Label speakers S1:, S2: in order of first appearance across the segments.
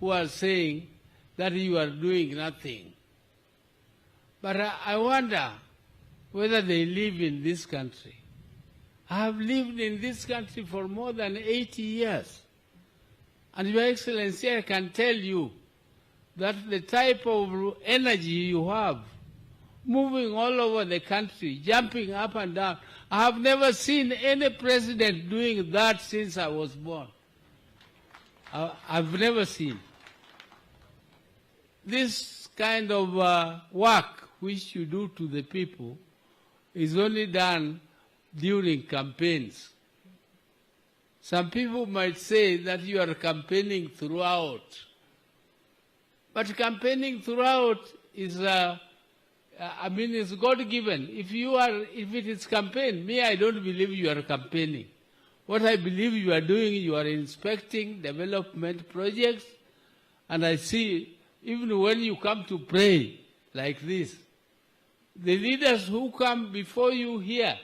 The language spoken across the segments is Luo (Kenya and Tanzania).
S1: Who are saying that you are doing nothing. But I wonder whether they live in this country. I have lived in this country for more than 80 years. And, Your Excellency, I can tell you that the type of energy you have, moving all over the country, jumping up and down, I have never seen any president doing that since I was born. I've never seen this kind of work which you do to the people is only done during campaigns. Some people might say that you are campaigning throughout. But campaigning throughout is, I mean, it's God given. If it is campaign, me, I don't believe you are campaigning. What I believe you are doing, you are inspecting development projects, and I see even when you come to pray like this, the leaders who come before you here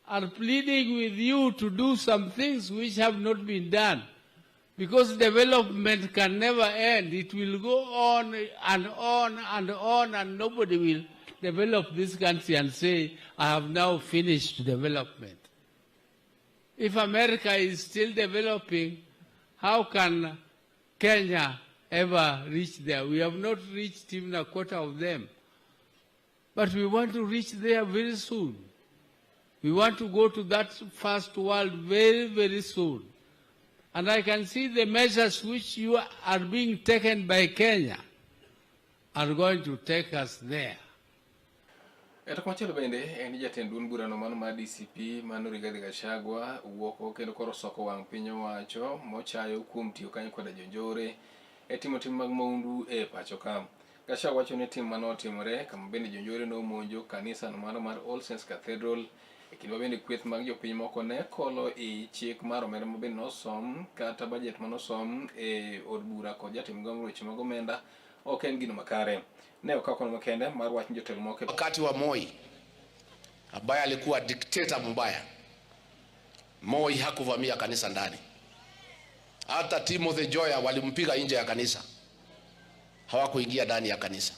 S1: are pleading with you to do some things which have not been done. Because development can never end. It will go on and on and on, and nobody will develop this country and say, "I have now finished development." If America is still developing, how can Kenya ever reach there? We have not reached even a quarter of them. But we want to reach there very soon. We want to go to that first world very, very soon. And I can see the measures which you are being taken by Kenya are going to take us there.
S2: E to komachielo bende en jatend duond burano mano mar DCP mano Rigathi Gachagua wuok kendo koro soko wang' piny owacho mochayo kuom tiyo kanyo koda jonjore e timo tim mag maundu e pacho ka. Gachagua wacho ni tim manotimore kama bende jonjore nomonjo kanisa no mano mar All Saints Cathedral e kinde ma bende kweth mag jopiny moko ne kolo i chik mar omenda ma bende nosom kata budget manosom e od bura kod jatim migao weche mag omenda ok en gino makare. Ne okaw kono makende mar wach ni jotelo moko e
S3: Wakati wa Moi ambaye alikuwa dikteta mbaya, Moi hakuvamia kanisa ndani. Hata Timothy Njoya walimpiga nje ya kanisa, hawakuingia ndani ya kanisa.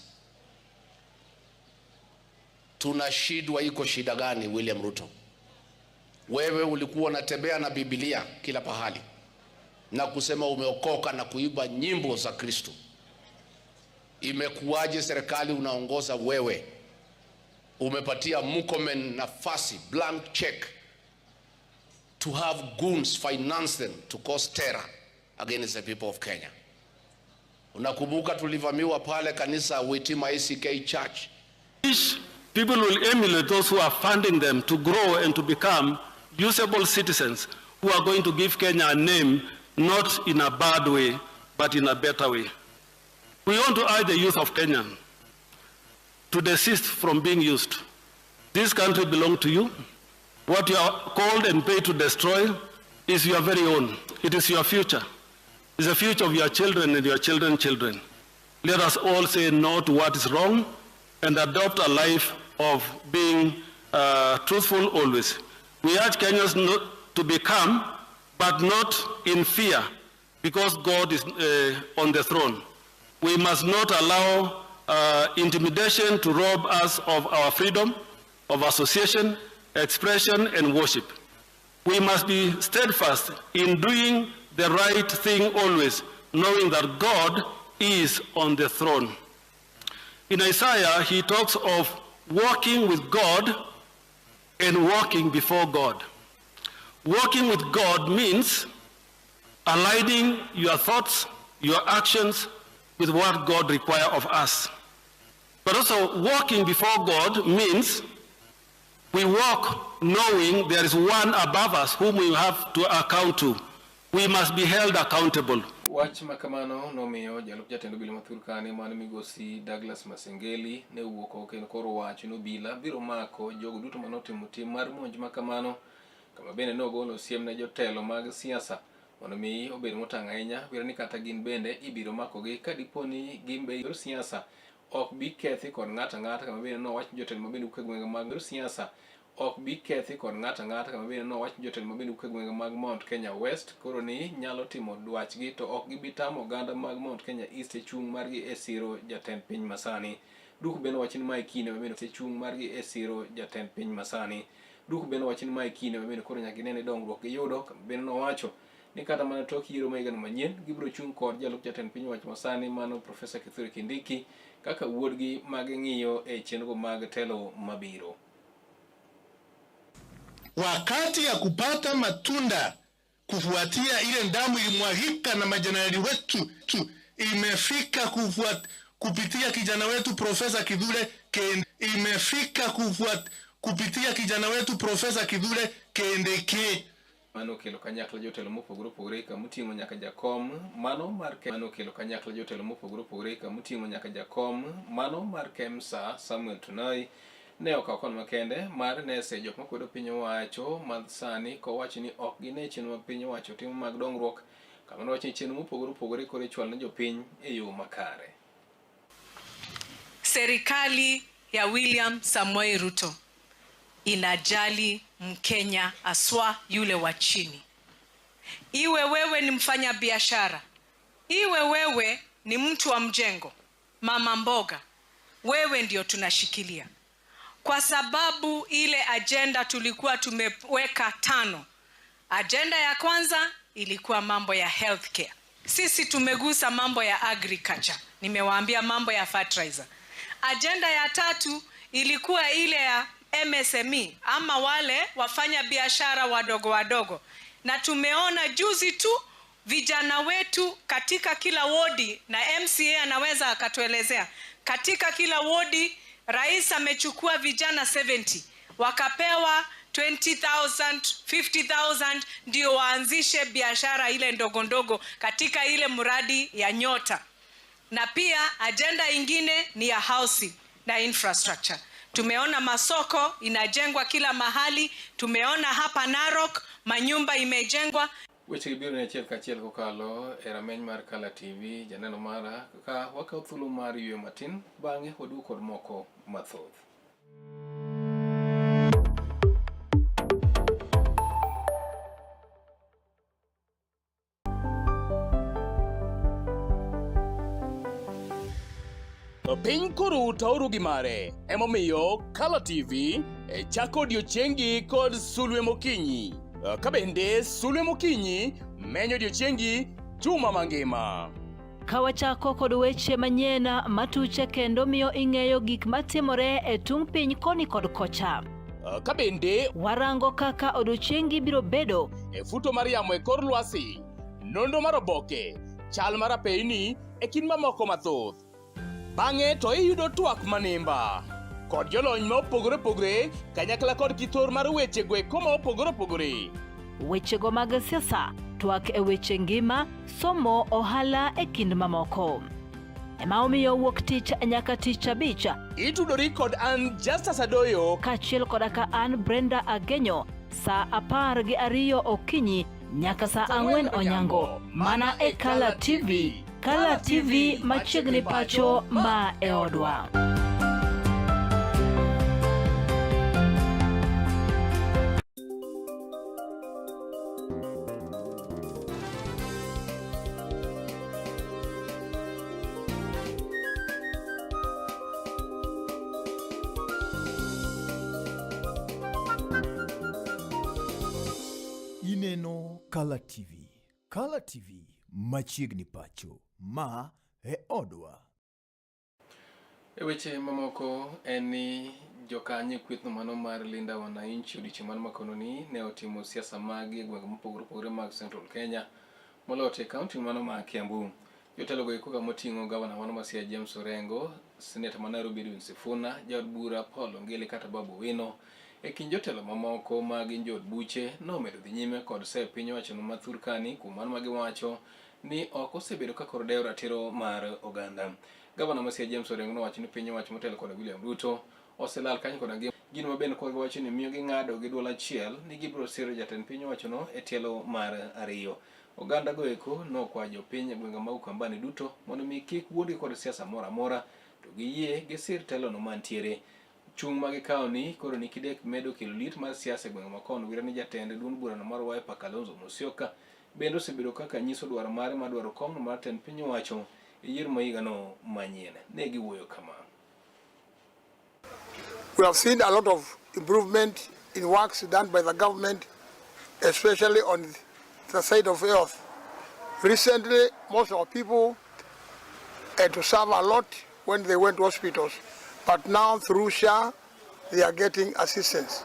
S3: Tunashindwa, iko shida gani? William Ruto, wewe ulikuwa unatembea na Biblia kila pahali na kusema umeokoka na kuimba nyimbo za Kristo. Imekuwaje serikali unaongoza wewe umepatia Murkomen nafasi, blank check to have goons finance them to cause terror against the people of Kenya? Unakumbuka tulivamiwa pale kanisa Witima ACK Church.
S4: Wish people will emulate those who are funding them to grow and to become usable citizens who are going to give Kenya a name, not in a bad way, but in a better way. We want to urge the youth of Kenya to desist from being used. This country belongs to you. What you are called and paid to destroy is your very own. It is your future. It's the future of your children and your children's children. Let us all say no to what is wrong and adopt a life of being truthful always. We urge Kenyans not to be calm, but not in fear, because God is on the throne. We must not allow intimidation to rob us of our freedom of association, expression, and worship. We must be steadfast in doing the right thing always, knowing that God is on the throne. In Isaiah, he talks of walking with God and walking before God. Walking with God means aligning your thoughts, your actions with what God requires of us. But also, walking before God means we walk knowing there is one above us whom we have to account to. We must be held accountable.
S2: Wach ma kamano nomiyo jalup jatend obila ma Turkana mano migosi Douglas Masengeli ne owuok oko kendo koro wacho ni obila biro mako jogo duto manotimo tim mar monj ma kamano kama bende nogolo siem ne jotelo mag siasa mondo mi obed motang' ahinya wiro ni kata gin bende ibiro makogi ka dipo ni gin be yor siasa ok bi kethi kod ng'ato ang'ata kama bende nowach ni jotelo ma bende wuok e gwenge mag yor siasa. ok bi kethi kod ng'ato ang'ata kama bende nowach ni jotelo mabende wuok e gwenge mag Mount Kenya West koro ni nyalo timo dwachgi to ok gibi tamo oganda mag Mount Kenya East e chung' margi e siro jatend piny masani. Duku bende owacho ni mae kinde mabende e chung' margi e siro jatend piny masani. Duku bende owacho ni mae kinde mabende koro nyaka gine ni dongruok giyudo kama bende nowacho ni kata mana tok yiero ma higano manyien gibiro chung' kod jalup jatend piny owacho masani mano Profesa Kithure Kindiki kaka wuodgi ma ging'iyo e chenro mag telo mabiro.
S5: Wakati ya kupata matunda kufuatia ile damu ilimwagika na majenerali wetu tu, imefika kufuat, kupitia kijana wetu Profesa Kithure Kindiki, imefika kufuat, kupitia kijana wetu Profesa Kithure Kindiki.
S2: Mano okelo kanyakla jotelo mopogore opogore kama oting'o nyaka jakom mano mar mano okelo kanyakla jotelo mopogore opogore kama oting'o nyaka jakom mano mar KEMSA Samuel Tunai ne okawo kon makende mar nese jok makwedo piny owacho ma sani kowacho ni ok gine chenro ma piny owacho timo mag dongruok kama nowacho ni chenro mopogore opogore koro ichwalo ne jopiny e yo makare.
S6: Serikali ya William Samoei Ruto inajali Mkenya aswa yule wa chini. Iwe wewe ni mfanya biashara, iwe wewe ni mtu wa mjengo, mama mboga, wewe ndio tunashikilia, kwa sababu ile ajenda tulikuwa tumeweka tano. Ajenda ya kwanza ilikuwa mambo ya healthcare. Sisi tumegusa mambo ya agriculture, nimewaambia mambo ya fertilizer. Ajenda ya tatu ilikuwa ile ya MSME ama wale wafanya biashara wadogo wadogo, na tumeona juzi tu vijana wetu katika kila wodi, na MCA anaweza akatuelezea, katika kila wodi rais amechukua vijana 70 wakapewa 20,000, 50,000 ndio waanzishe biashara ile ndogo ndogo katika ile mradi ya Nyota. Na pia ajenda ingine ni ya housing na infrastructure. Tumeona masoko inajengwa kila mahali, tumeona hapa Narok manyumba imejengwa.
S2: Weche biro ni achiel kachiel kokalo e rameny mar Kala TV, janeno mara ka wakawo thuolo mar yweyo matin, bang'e waduogo kod moko mathoth.
S7: Piny koro taoru gi mare, emomiyo Kala TV e chako odiochiengi kod sulwe mokinyi. Ka bende sulwe mokinyi menyo odiochiengi juma mangima.
S8: Ka wachako kod weche manyien matuche kendo miyo ing'eyo gik matimore e tung' piny koni kod kocha.
S7: Ka bende
S8: warango kaka odiochiengi biro bedo
S7: e futo mar yamo e kor lwasi, nonro mar oboke, chal mar apeyni e kind mamoko mathoth. Bang'e to iyudo twak manimba kod jolony ma opogore opogore kanyakla kod kithor mar weche go eko ma opogore opogore.
S8: Wechego mag siasa, twak e weche ngima, somo, ohala e kind mamoko. Ema omiyo wuok tich nyaka tich abich.
S7: Itudori kod an Justus Adoyo
S8: kaachiel koda ka an Brenda Agenyo saa 12 okinyi nyaka saa 4 onyango mana e Kala TV. Kala TV machiegni pacho ma e odwa.
S9: Ineno Kala TV. Kala TV machiegni pacho ma e odwa.
S2: E weche mamoko en ni jokanyo kwethno mano mar Linda Wananchi odiochieng' mano makononi ne otimo siasa maggi e gwenge mopogore opogore mag Central Kenya moloyo to e kaunti mano ma Kiambu. Jotelo go eko kama oting'o gavana mano ma Siaya James Orengo, seneta ma Nairobi Edwin Sifuna, jaod bura Paul Ongili kata Babu Owino e kind jotelo mamoko ma gin jood buche nomedo dhi nyime kod seyo piny owacho ma Turkani kuom mano ma giwacho ni ok osebedo ka koro dewo ratiro mar oganda. Gavana ma Siaya James Orengo nowacho ni piny owacho motelo kod William Ruto oselal kanyo koda ngima. Gino ma bende koro giwacho ni miyo ging'ado gi duol achiel ni gibiro siro jatend piny owachono e tielo mar ariyo. Oganda go eko nokwayo jopiny e gwenge mag Ukambani duto mondo mi kik wuondgi kod siasa moro amora to giyie gisir telono mantiere. Chung' ma gikawo ni koro ni kidek medo kelo liet mar siasa e gwenge ma kono. Wire ni jatend duond burano mar Wiper Kalonzo Musyoka bende osebedo kaka nyiso dwaro mare mar dwaro komno mar tend piny owacho e yiero ma higano manyien. Ne giwuoyo kama.
S10: We have seen a lot of improvement in works done by the government, especially on the side of health. Recently, most of our people had to suffer a lot when they went to hospitals, but now through SHA, they are getting assistance.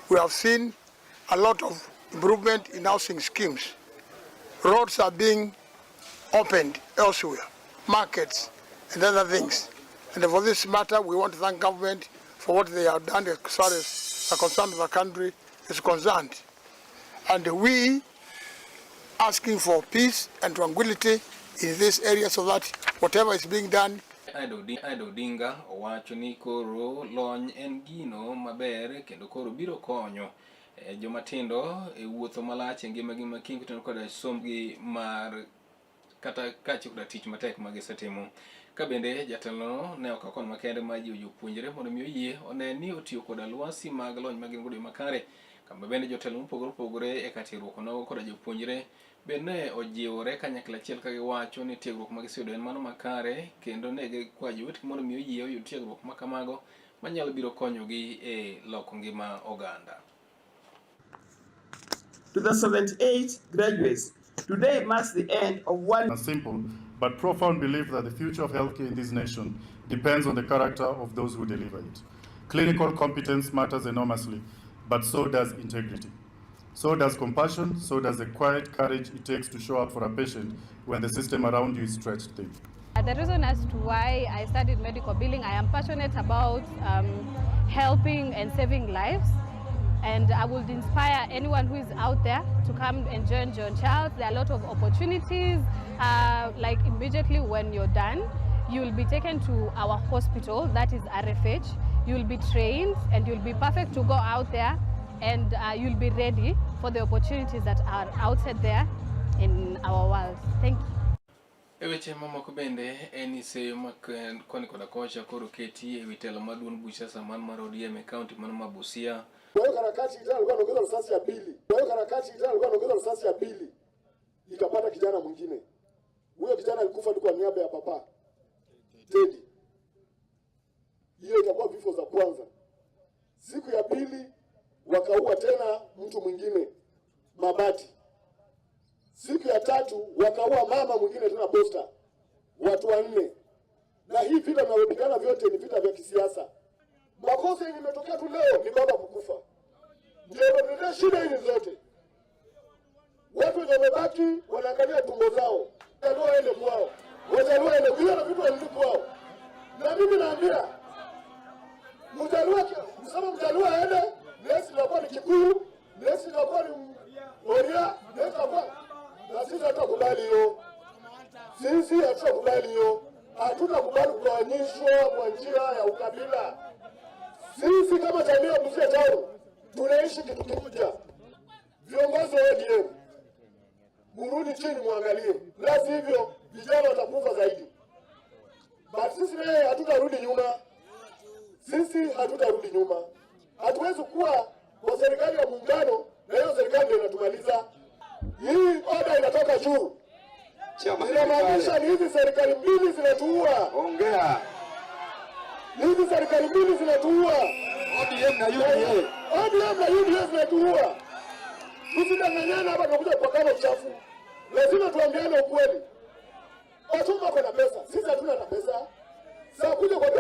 S10: We have seen a lot of improvement in housing schemes. Roads are being opened elsewhere, markets and other things. And for this matter, we want to thank government for what they have done as far as the concern of the country is concerned. And we asking for peace and tranquility in this area so that whatever is being done
S2: Ida Odinga owacho ni koro lony en gino maber kendo koro biro konyo joma tindo e wuotho malach e ngimagi ma kiny kotenore koda sombgi mar kata kaachiel koda tich matek ma gisetimo. Ka bende jatelono ne okawo okang' makende mar jiwo jopuonjre mondo mi oyie one ni otiyo koda lwasi mag lony ma gin godo e makare kama bende jotelo mopogore opogore e kar tiegruok onogo koda jopuonjre bende ne ojiwore kanyakla achiel ka giwacho ni tiegruok ma giseyudo en mano makare kendo ne gikwayo jowetegi mondo mi oyie oyud tiegruok ma kamago manyalo biro konyogi e loko ngima oganda.
S11: To the 78 graduates, today marks the end of one
S12: A simple but profound belief that the future of healthcare in this nation depends on the character of those who deliver it. Clinical competence matters enormously, but so does integrity. So does compassion, so does the quiet courage it takes to show up for a patient when the system around you is stretched thin.
S13: The reason as to why I studied medical billing, I am passionate about helping and saving lives. And I would inspire anyone who is out there to come and join John Charles. There are a lot of opportunities. Like immediately when you're done, you will be taken to our hospital, that is RFH. You will be trained and you'll be perfect to go out there, and you'll be ready for the opportunities that are outside there in our world. Thank you.
S2: E weche mamoko bende en ni seyo ma koni koda kocha koro keti e wi telo mar duond buch siasa man mar ODM e kaunti man ma Busia.
S14: Kwa hiyo harakati tena alikuwa anaongeza risasi ya pili. Kwa hiyo harakati tena alikuwa anaongeza risasi ya pili, ikapata kijana mwingine. Huyo kijana alikufa tu kwa niaba ya papa Teddy. Hiyo itakuwa vifo za kwanza. Siku ya pili wakaua tena mtu mwingine Mabati. Siku ya tatu wakaua mama mwingine tena Posta, watu wanne. Na hii vita vinavyopigana vyote ni vita vya kisiasa. Makosa yenye imetokea tu leo ni baba kukufa, ndio imetuletea shida hizi zote. Watu wenye wamebaki wanaangalia tumbo zao, Wajaluo waende kwao, Wajaluo waende hiyo na vitu warudi kwao. Na mimi naambia Mjaluo, msema Mjaluo aende, next itakuwa ni Kikuyu, next itakuwa ni Oria, next itakuwa na sisi hatutakubali hiyo. Sisi hatutakubali hiyo, hatutakubali kugawanyishwa kwa njia ya ukabila. Sisi kama jamii ya Busia Town tunaishi kitu kimoja. Viongozi wa ODM murudi chini muangalie, la sivyo vijana watakufa zaidi. But sisi naye hatutarudi nyuma, sisi hatutarudi nyuma. Hatuwezi kuwa kwa serikali ya muungano na hiyo serikali ndio inatumaliza. Hii oda inatoka juu, inamaanisha ni hizi serikali mbili zinatuua.
S15: Ongea.
S14: Hizi serikali mbili zinatuua.
S15: ODM na UDA.
S14: ODM na UDA zinatuua. Tusidanganyane hapa, tunakuja kupakana uchafu. Lazima tuambiane ukweli. Wachumba wako na pesa, sisi hatuna na pesa. Sasa kuja kwa